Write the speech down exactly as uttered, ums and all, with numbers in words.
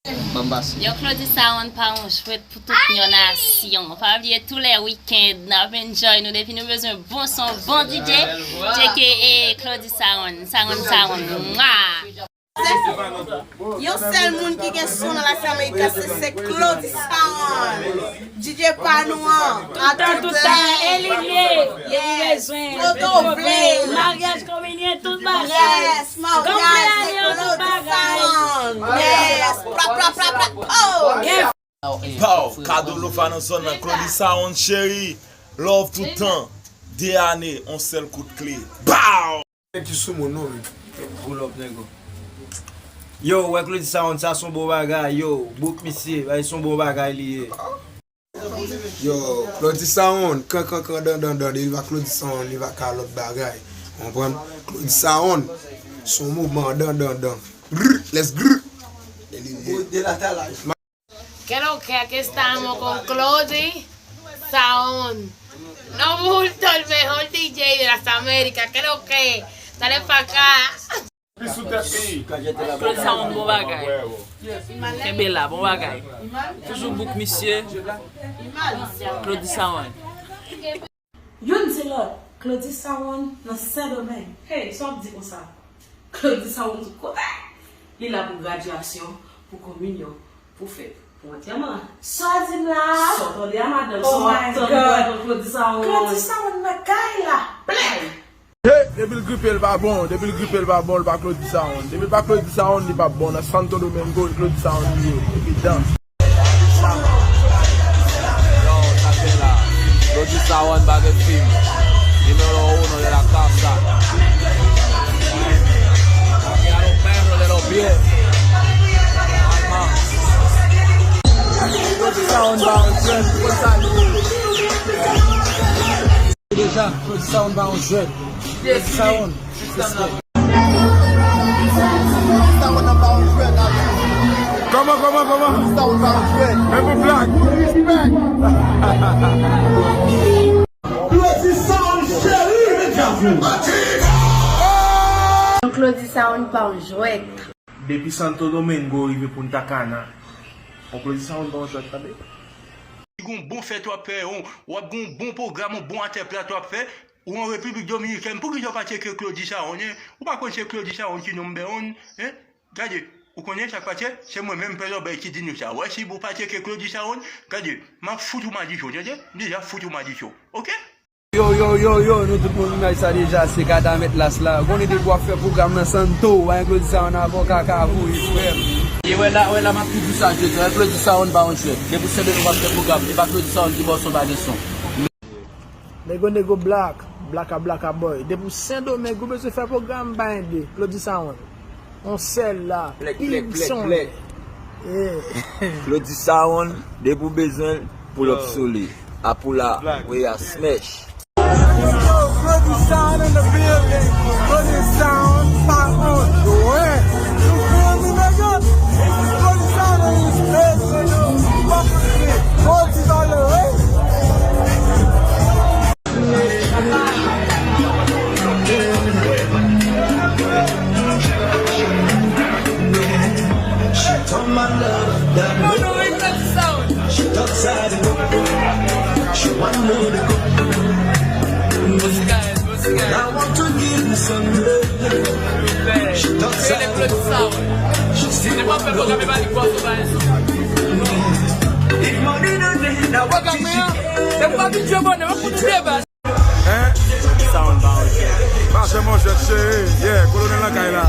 Ban m pase. Yo, Claudy Sound pa yon jwèt pou tout yon nasyon. Pa bliye tou lè wikenn n ap enjoy nou depi nou bezwen bon son, bon D J. Tcheke e Claudy Sound, Sound, Sound. Mwa! Yon sèl moun ki gen son nan Las Americas, se, se Claudy Sound. D J pa nou an, a tout tan, e li ye. Yes. Kote w vle. Maryaj, kominyon, tout bagay. Yes, maryaj, se Claudy Sound. Yes, pra, pra, pra, pra. Oh. Pow, kado lofa nan zòn nan, Claudy Sound, cheri. Love tout tan. De ane, on sèl kout kle. Pow! Nèg ki sou moun non, men. Pull up, nego. Yo, wè Claudy Sound, sa son bon bagay, yo. Book misye, bay son bon bagay li ye. Yo, Claudy Sound, kan, kan, kan, dan, dan, dan, li pa Claudy Sound, li pa ka lòt bagay. Konprann? Claudy Sound, son mouvman, dan, dan, dan. Grr, let's grr. E li ye. Bout de la talaj. ¿Qué lo que? Aquí estamos con Claudy Sound. No bulto, el mejor D J de las Américas. ¿Qué lo que? Dale pa' acá. Claudy Sound, bon bagay. Kenbe la, bon bagay. Toujou book misye. Claudy Sound. Youn di lòt, Claudy Sound nan Sendomeng. Hey, sa w ap di konsa? Claudy Sound tout kote. Li la pou gradyasyon, pou kominyon, pou fèt, pou antèman. Sa w di m la? Sa w tande a madanm, sa w ap tann pou al nan Claudy Sound. Claudy Sound nan kay la, play! Hey, depi l gripe, l pa bon. Depi l gripe, l pa bon, l pa Claudy Sound. Depi l pa Claudy Sound, li pa bon. Nan Santo Domingo, Claudy Sound li ye. Evidans. Yo, sa fè la. Claudy Sound pa gen fim. Dímelo uno de la casa. Aquí a los perros de los pies. Alma. Claudy Sound pa yon jwèt, pou sa li ye. Deja, Claudy Sound pa yon jwèt. Claudy Sound, respè. Kòman, kòman, kòman? Menm yon blag. Claudy Sound cheri, men djavou. Claudy Sound pa yon jwèt. Depi Santo Domingo rive Punta Cana, yon Claudy Sound pa yon jwèt, tande. Gon bon fèt w ap fè, w ap gon bon pwogram, yon bon atè plat w ap fè, ou an Repiblik Dominikèn, poukisa w pa tcheke Claudy Sound, en? Ou pa konn se Claudy Sound ki number one, en? Gade, ou konnen sa k pase, se mwen menm Pè Lòbèy ki di nou sa. Wè, si ou pa tcheke Claudy Sound, gade, m ap fout ou madichon, tande? M deja fout ou madichon, oke? Yo, yo, yo, yo, nou tout moun imaj sa deja, se Gada Mèt Las la. Ou konnen depi w ap fè pwogram nan Santo, w pa gen Claudy Sound avè w, kaka voye, frè m. E wè la, wè la, m ap toujou sa, je di, Claudy Sound pa yon jwèt. Depi w Sendomeng w ap fè pwogram, e pa Claudy Sound ki ba w son, pa gen son. Nego, nego, black, blaka, blaka boy. Depi w Sendomeng, ou bezwen fè pwogram, ba ende, Claudy Sound. On sèl la. Plèk, plèk, plèk, plèk. Claudy Sound, depi w bezwen l, pull up sou li. Apula, we are smash. Yo, Claudy Sound in the building. Claudy Sound pa on. Ouais. You feel me, nigga? Claudy Sound in this place, nigga. Fuck with me. Claudy Sound, ouais. She told my love that she outside. She want more to go. I want to give you some love. She outside. She still want more. If money no dey, now what is it? Hein? Sound pa yon jwèt. Pa janm yon jwèt, cheri. Yeah, Kolonèl nan kay la.